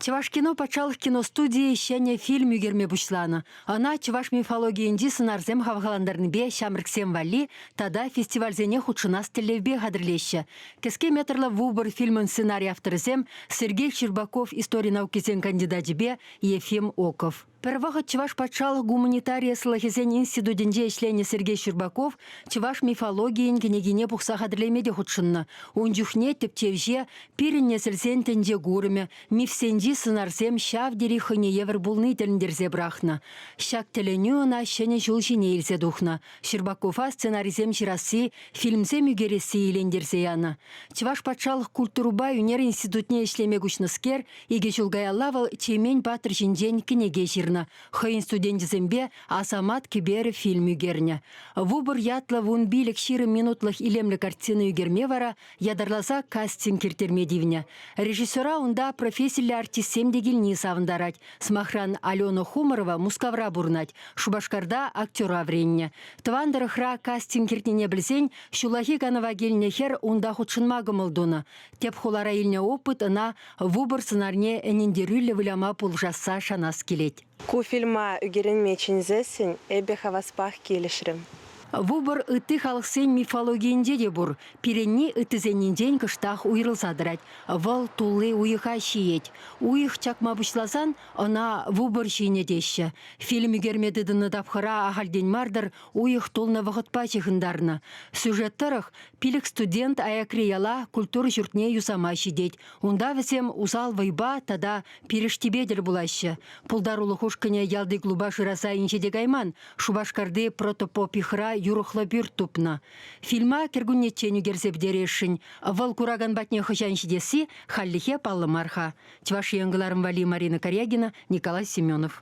Чӑвашкино патшалӑх киностудийӗ ҫӗнӗ фильм ӳкерме пуҫланӑ. Ӑна чӑваш мифологийӗнчи сӑнарсем хавхалантарнипе ҫамрӑксем валли тата фестивальсене хутшӑнас тӗллевпе хатӗрлеҫҫӗ. Кӗске метрлӑ Вупӑр фильмӑн сценари авторӗсем Сергей Щербаков истори наукисен кандидачӗпе Ефим Оков. Пӗр вӑхӑт Чӑваш патшалӑх гуманитари ӑслӑхӗсен институтӗнче ӗҫленӗ Сергей Щербаков чӑваш мифологийӗн кӗнекине пухса хатӗрлеме те хутшӑннӑ. Ун чухне тӗпчевҫе пирӗн несӗлсен тӗнче курӑмӗ, мифсенчи сӑнарсем ҫав тери хӑйне евӗр пулни тӗлӗнтерсе пӑрахнӑ. Ҫак тӗлӗнӳ ӑна ҫӗнӗ ҫул ҫине илсе тухнӑ. Щербакова сценарисем ҫырасси, фильмсем ӳкересси илентерсе янӑ. Чӑваш патшалӑх культурӑпа ӳнер институтне ӗҫлеме куҫнӑскер Икӗ ҫул каялла вӑл Чемен паттӑр ҫинчен кӗнеке ҫырнӑ, хӑйӗн студенчӗсемпе «Асамат кӗперӗ» фильм ӳкернӗ. Вупӑр ятлӑ 15-20 минутлӑх илемлӗ картина ӳкерме вара ятарласа кастинг ирттерме тивнӗ. Режиссера унта профессиллӗ артистсем те килни савӑнтарать. Сӑмахран, Алена Хуморова Мускавра пурӑнать, Шупашкарта актера вӗреннӗ. Тӑван тӑрӑхра кастинг иртнине пӗлсен ҫуллахи канӑва килнӗ хӗр унта хутшӑнма кӑмӑл тунӑ. Тӗп хулара илнӗ опыт ӑна вупӑр сӑнарне ӗнентерӳллӗ выляма пулӑшасса шанас килет. Ку фильма ӳкерӗнме чӗнсессӗн эпӗ хаваспах килӗшрӗм. Вупӑр ытти халӑхсен мифологийӗнче те пур. Пирӗнни ыттисеннинчен кӑштах уйрӑлса тӑрать. Вӑл тулли уйӑха ҫиет. Уйӑх чакма пуҫласан ӑна вупӑр ҫинӗ теҫҫӗ. Фильм ӳкерме тытӑннӑ тапхӑра ахальтен мар-тӑр уйӑх тулнӑ вӑхӑтпа ҫыхӑнтарнӑ. Сюжет тӑрӑх пилӗк студент аякри яла культура ҫуртне юсама ҫитет. Унта вӗсем усал вӑйпа тата пирӗштипе тӗл пулаҫҫӗ. Пултарулӑх ушкӑнӗ ялти клуба шыраса инҫете кайман, Шупашкарти Протопопихра юрӑхлӑ пӳрт тупнӑ. Фильма кӗркуннеччен ӳкерсе пӗтересшӗн. Вӑл куракан патне хӑҫан ҫитесси хальлӗхе паллӑ мар-ха. Чӑваш Ен кӑларӑм валли Марина Карягина, Николай Семенов.